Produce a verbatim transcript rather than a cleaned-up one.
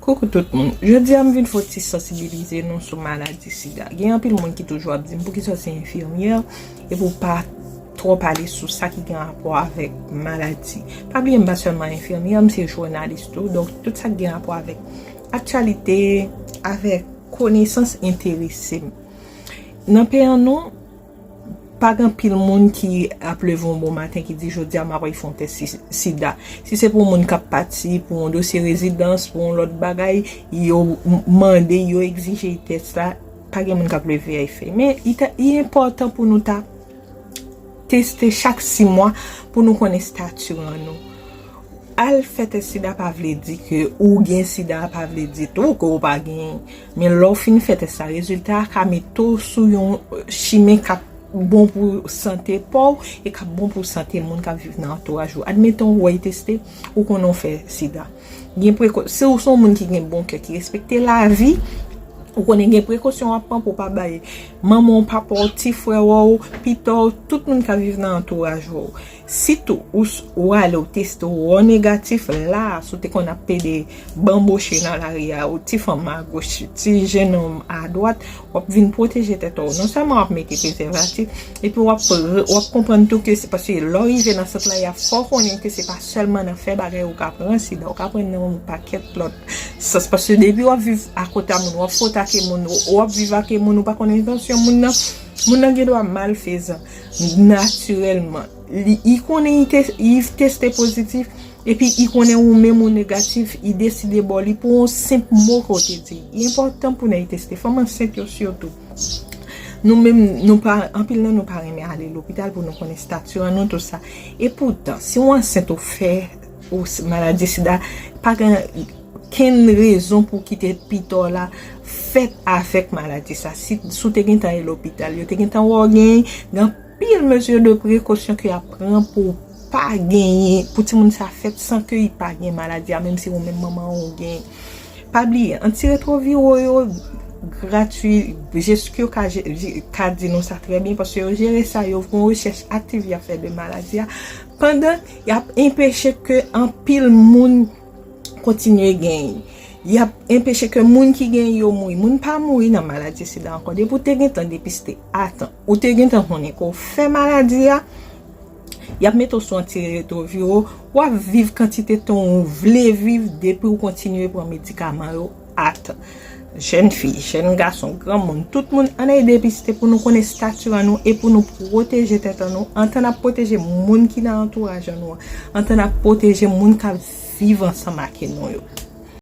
Koukou tout moun. Jodi a m vin fè yon ti sansibilize nou sou maladi sida. Gen anpil moun ki toujou ap di m poukisa w se enfimyè epi w pa twò pale sou sa ki gen rapò avèk maladi. Pa bliye m pa sèlman enfimyè, m se jounalis tou. Donk tout sa ki gen rapò avèk aktyalite, avèk konesans enterese m. Nan peyi an nou, pa gen anpil moun ki ap leve yon bon maten ki di jodi a m ap al fè yon tès si- sida. Si se pou moun k ap pati pou yon dosye rezidans, pou yon lòt bagay, yo m- mande, yo egzije tès la, pa gen moun k ap leve al fè. Men li ta- li enpòtan pou nou ta teste chak sis mwa pou nou konnen estati an nou. Al fè tès sida pa vle di ke ou gen sida, pa vle di tou ke ou pa genyen. Men lè w fin fè tès la, rezilta a ka mete w sou yon chimen k ap bon pou sante pa w e k ap bon pou sante moun k ap viv nan antouraj ou. Admeton ou wè l teste, ou konnen w fè sida. Gen preko- si w se yon moun ki gen bon kè, ki respekte lavi, ou konnen gen prekosyon w ap pran pou w pa bay manman w, papa w, ti frè w, pita w, tout moun k ap viv nan antouraj ou. Sitou ou, ou ale ou teste, ou wè w negatif, la a, si w te konn ap pede banboche nan lari a, ou ti fanm agoch, ti jennonm adwat, w ap vin pwoteje tèt ou. Non sèlman w ap mete prezèvatif, epi w ap, w ap konprann tou ke se paske lè w rive nan sant la, y ap fè w konnen ke se pa sèlman nan fè bagay ou ka pran sida, ou ka pran nan yon pakèt lòt sans. Paske depi w ap viv akote a moun, w ap fwote ak moun, w ap viv ak moun, ou pa konn entansyon moun nan, moun nan gen dwa malfezan natirèlman. Li, li konnen li te- li teste pozitif, epi li konnen ou menm ou negatif, li deside ba w li pou yon senp mo ke w te di. Li enpòtan pou nèg teste. Fanm ansent yo sitou. Nou menm, nou pa, anpil nan nou pa renmen ale lopital pou nou konnen estati an nou, tou sa. E poutan, si w ansent ou fè ou s- maladi sida, pa gen kenn rezon pou kite pita w la fèt avèk maladi sa. Si, si w te gentan al lopital, yo te gentan wè w genyen, gen anpil mezi de prekosyon ke y ap pran pou w pa genyen, pou timoun sa fèt san ke li pa gen maladi a, menm si ou menm manman ou genyen. Pa bliye, antiretwoviro yo gratui, je- sa yo ka, je- je- ka di nou sa trè byen, paske yo jere sa, yo gen rechèch aktif y ap fè de maladi a, pandan y ap enpeche ke anpil moun kontinye genyen. Y ap enpeche ke moun ki genyen yo mouri. Moun pa mouri nan maladi sida ankò. Depi w te gentan depiste a tan, ou te gentan konnen ke w fè maladi a, y ap mete w sou antiretwoviro, w ap viv kantite tan ou vle viv depi w kontinye pran medikaman yo a tan. Jèn fi, jèn gason, granmoun, tout moun, ann al depiste pou nou konnen estati an nou e pou nou pwoteje tèt an nou, antan n ap pwoteje moun ki nan antouraj an nou an, antan n ap pwoteje moun k ap viv ansanm ak nou yo.